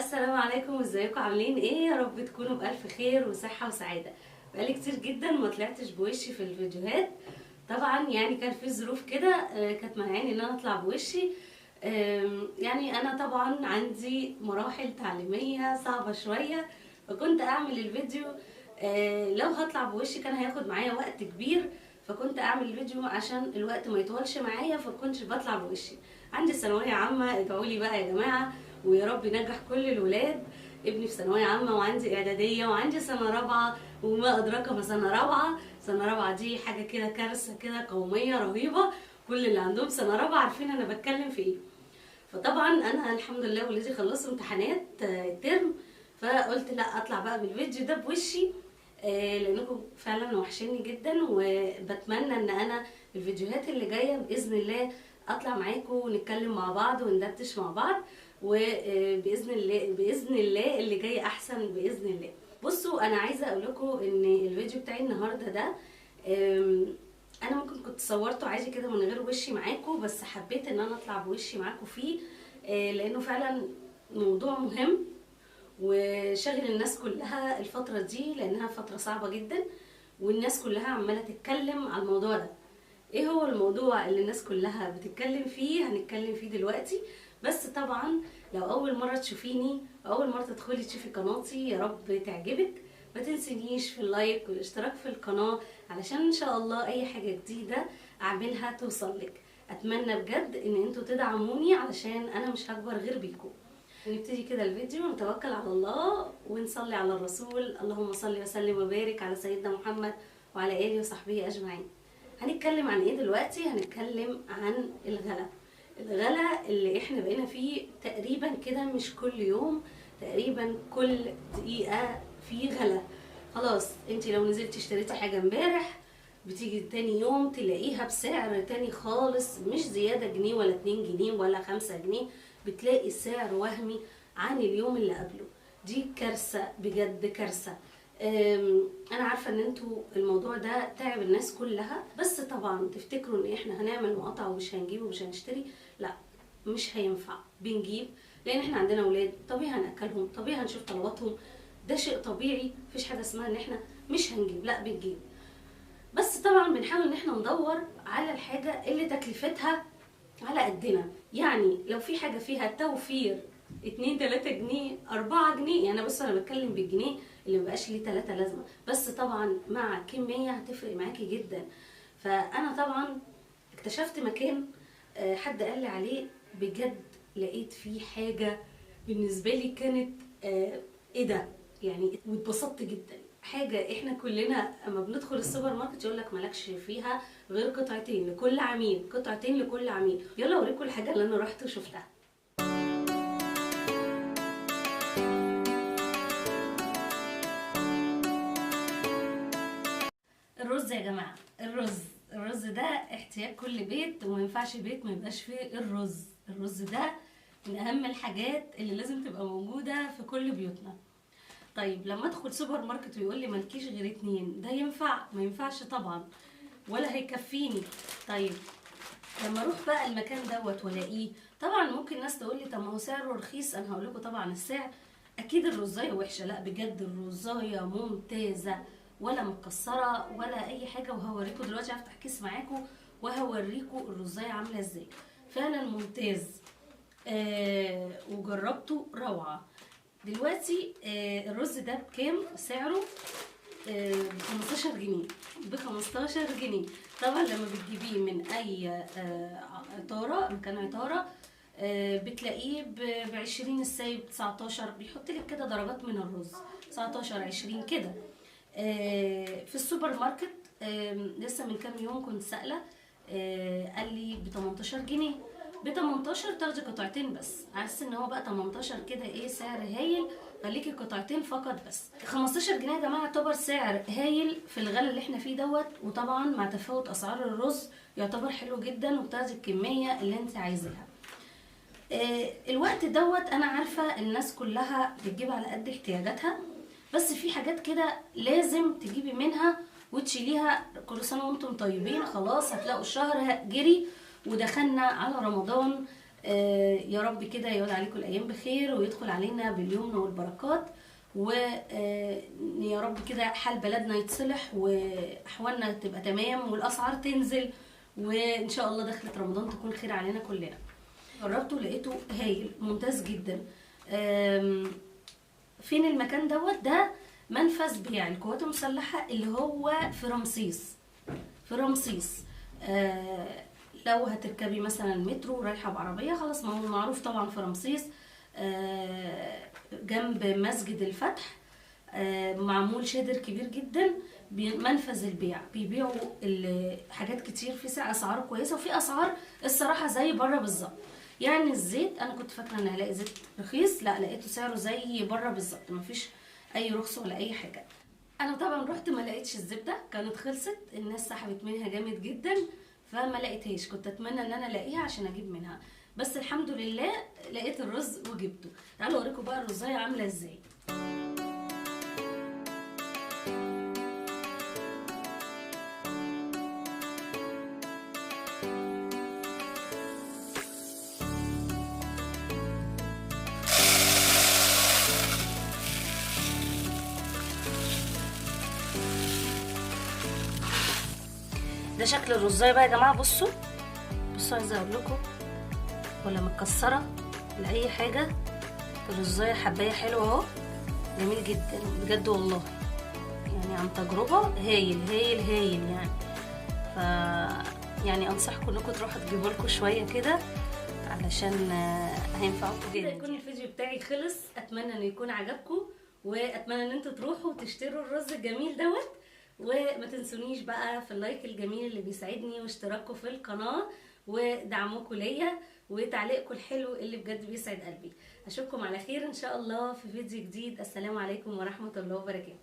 السلام عليكم، ازيكم عاملين ايه؟ يا رب تكونوا بألف خير وصحة وسعادة. بقالي كتير جدا ما طلعتش بوشي في الفيديوهات، طبعا يعني كان في ظروف كده كانت منعاني ان انا اطلع بوشي. يعني انا طبعا عندي مراحل تعليمية صعبة شوية، فكنت اعمل الفيديو لو هطلع بوشي كان هياخد معايا وقت كبير، فكنت اعمل الفيديو عشان الوقت ما يطولش معايا، فكنتش بطلع بوشي. عندي ثانوية عامة، ادعوا لي بقى يا جماعة، ويا رب ينجح كل الولاد. ابني في ثانوية عامة، وعندي اعدادية، وعندي سنة رابعه، وما ادراك ما سنة رابعه. سنة رابعه دي حاجة كده كارثة كده قومية رهيبة، كل اللي عندهم سنة رابعه عارفين انا بتكلم في ايه. فطبعا انا الحمد لله ولادي خلصوا امتحانات الترم، فقلت لا اطلع بقى بالفيديو ده بوشي، لانكم فعلا وحشيني جدا، وبتمنى ان انا الفيديوهات اللي جاية باذن الله اطلع معاكم ونتكلم مع بعض وندردش مع بعض، وباذن الله باذن الله اللي جاي احسن باذن الله. بصوا انا عايزه اقول لكم ان الفيديو بتاعي النهارده ده انا ممكن كنت صورته عادي كده من غير وشي معاكم، بس حبيت ان انا اطلع بوشي معاكم فيه، لانه فعلا موضوع مهم وشاغل الناس كلها الفترة دي، لانها فترة صعبة جدا والناس كلها عماله تتكلم على الموضوع ده. ايه هو الموضوع اللي الناس كلها بتتكلم فيه؟ هنتكلم فيه دلوقتي. بس طبعا لو اول مرة تشوفيني اول مرة تدخلي تشوفي قناتي، يا رب تعجبك، ما تنسينيش في ال like والاشتراك في القناة، علشان ان شاء الله اي حاجة جديدة اعملها توصل لك. اتمنى بجد ان انتوا تدعموني علشان انا مش هكبر غير بيكم. نبتدي كده الفيديو ونتوكل على الله ونصلي على الرسول، اللهم صل وسلم وبارك على سيدنا محمد وعلى اله وصحبه اجمعين. هنتكلم عن ايه دلوقتي؟ هنتكلم عن الغلا، الغلا اللي احنا بقينا فيه تقريبا كده، مش كل يوم تقريبا كل دقيقة في غلا. خلاص انت لو نزلتي اشتريتي حاجة امبارح بتيجي تاني يوم تلاقيها بسعر تاني خالص، مش زيادة جنيه ولا 2 جنيه ولا 5 جنيه، بتلاقي سعر وهمي عن اليوم اللي قبله. دي كارثة بجد، كارثة. انا عارفه ان انتوا الموضوع ده تعب الناس كلها، بس طبعا تفتكروا ان احنا هنعمل مقاطعه ومش هنجيب ومش هنشتري؟ لا مش هينفع، بنجيب لان احنا عندنا اولاد، طبيعي هناكلهم، طبيعي هنشوف طلباتهم، ده شيء طبيعي، مفيش حاجة اسمها ان احنا مش هنجيب، لا بنجيب. بس طبعا بنحاول ان احنا ندور على الحاجة اللي تكلفتها على قدنا، يعني لو في حاجة فيها توفير 2 3 جنيه 4 جنيه، يعني بص انا بتكلم بالجنيه اللي مبقاش ليه 3 لازمه، بس طبعا مع كمية هتفرق معاكي جدا. فانا طبعا اكتشفت مكان حد قال لي عليه، بجد لقيت فيه حاجة بالنسبة لي كانت ايه ده يعني، واتبسطت جدا. حاجة احنا كلنا اما بندخل السوبر ماركت يقول لك مالكش فيها غير قطعتين لكل عميل، قطعتين لكل عميل. يلا اوريكم الحاجة اللي انا رحت وشفتها. الرز يا جماعة، الرز ده احتياج كل بيت، وما ينفعش بيت ما يبقاش فيه الرز. الرز ده من اهم الحاجات اللي لازم تبقى موجودة في كل بيوتنا. طيب لما ادخل سوبر ماركت ويقول لي مالكيش غير 2، ده ينفع؟ ما ينفعش طبعا، ولا هيكفيني. طيب لما اروح بقى المكان دوت والاقيه، طبعا ممكن ناس تقول لي طب ما هو سعره رخيص. انا هقول لكم طبعا السعر اكيد الرزايه وحشة، لا بجد الرزايه ممتازة، ولا متكسره ولا اي حاجة، وهوريكم دلوقتي، هفتح كيس معاكم وهوريكم الرزايه عامله ازاي. فعلا ممتاز، وجربته روعه. دلوقتي الرز ده بكام سعره؟ ب 15 جنيه، ب 15 جنيه. طبعا لما بتجيبيه من اي عطاره، مكان عطاره، بتلاقيه ب 20 السايب، 19، بيحط لك كده درجات من الرز، 19 20 كده. في السوبر ماركت لسه من كام يوم كنت سائله، قال لي ب 18 جنيه. ب 18 تاخدي قطعتين بس، حاسه ان هو بقى 18 كده ايه سعر هايل، خليكي قطعتين فقط بس. 15 جنيه يا جماعة يعتبر سعر هايل في الغلا اللي احنا فيه دوت، وطبعا مع تفاوت اسعار الرز يعتبر حلو جدا، وبتاخدي الكمية اللي انت عايزاها. الوقت دوت انا عارفه الناس كلها بتجيب على قد احتياجاتها، بس في حاجات كده لازم تجيبي منها وتشيليها. كل سنة وانتم طيبين، خلاص هتلاقوا الشهر جري ودخلنا على رمضان. يا رب كده يعود عليكم الايام بخير ويدخل علينا باليمن والبركات، ويا رب كده حال بلدنا يتصلح واحوالنا تبقى تمام والاسعار تنزل، وان شاء الله دخلة رمضان تكون خير علينا كلنا. جربته لقيته هايل ممتاز جدا. فين المكان دوت؟ ده منفذ بيع القوات المسلحة اللي هو في رمسيس. في رمسيس لو هتركبي مثلا مترو رايحة بعربيه خلاص، ما هو معروف طبعا في رمسيس، جنب مسجد الفتح، معمول شادر كبير جدا، منفذ البيع، بيبيعوا حاجات كتير في اسعار كويسة، وفي اسعار الصراحة زي بره بالظبط. يعني الزيت انا كنت فاكره ان هلاقي زيت رخيص، لا لقيته سعره زي بره بالظبط، مفيش اي رخص ولا اي حاجة. انا طبعا رحت ما لقيتش الزبدة، كانت خلصت، الناس سحبت منها جامد جدا فما لقيتهاش. كنت اتمنى ان انا الاقيها عشان اجيب منها، بس الحمد لله لقيت الرز وجبته. تعالوا اوريكم بقى الرزايه عامله ازاي. ده شكل الرزايه بقى يا جماعة. بصوا بصوا، عايزه اقول لكم ولا متكسره ولا اي حاجة، الرزايه حبايه حلوة اهو، جميل جدا بجد والله، يعني عن تجربه هايل هايل هايل يعني. ف يعني انصحكم انكم تروحوا تجيبوا لكم شوية كده علشان هينفعوكم جدا. يكون الفيديو بتاعي خلص، اتمنى انه يكون عجبكم، واتمنى ان انتوا تروحوا وتشتروا الرز الجميل دوت، وما تنسونيش بقى في ال like الجميل اللي بيساعدني، واشتراككم في القناة، ودعمكم ليا، وتعليقكم الحلو اللي بجد بيسعد قلبي. اشوفكم على خير ان شاء الله في فيديو جديد. السلام عليكم ورحمة الله وبركاته.